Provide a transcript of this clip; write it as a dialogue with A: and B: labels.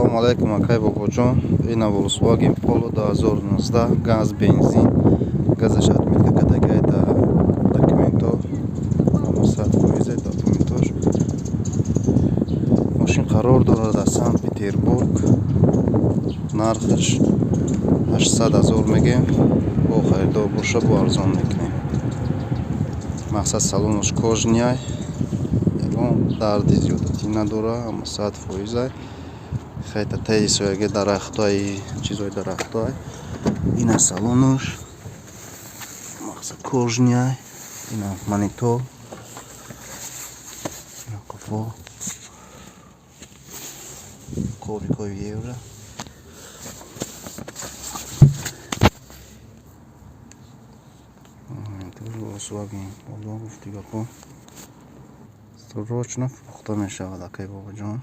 A: Ассалому алайкум, акай Бобоҷон. Ина Volkswagen Polo 2019, газ, бензин. Газаш отметка кадагай да документо. 100% документош. Мошин қарор дорад дар Санкт Петербург. Нархаш 800 ҳазор мегем. Бо харидор боша, бо арзон мекунем. Мақсад, салонаш кожаный. Ягон дарди зиёдатӣ надора, аммо 100%. Хайта таи сояги дарахтои, чизои дарахтои. Ина салонаш. Мақсад, кожаный. Ина монитор. Ина қафо. Коврикои евро. Volkswagen Polo, гуфти гапо. Срочно фурӯхта мешавад, акай Бобоҷон.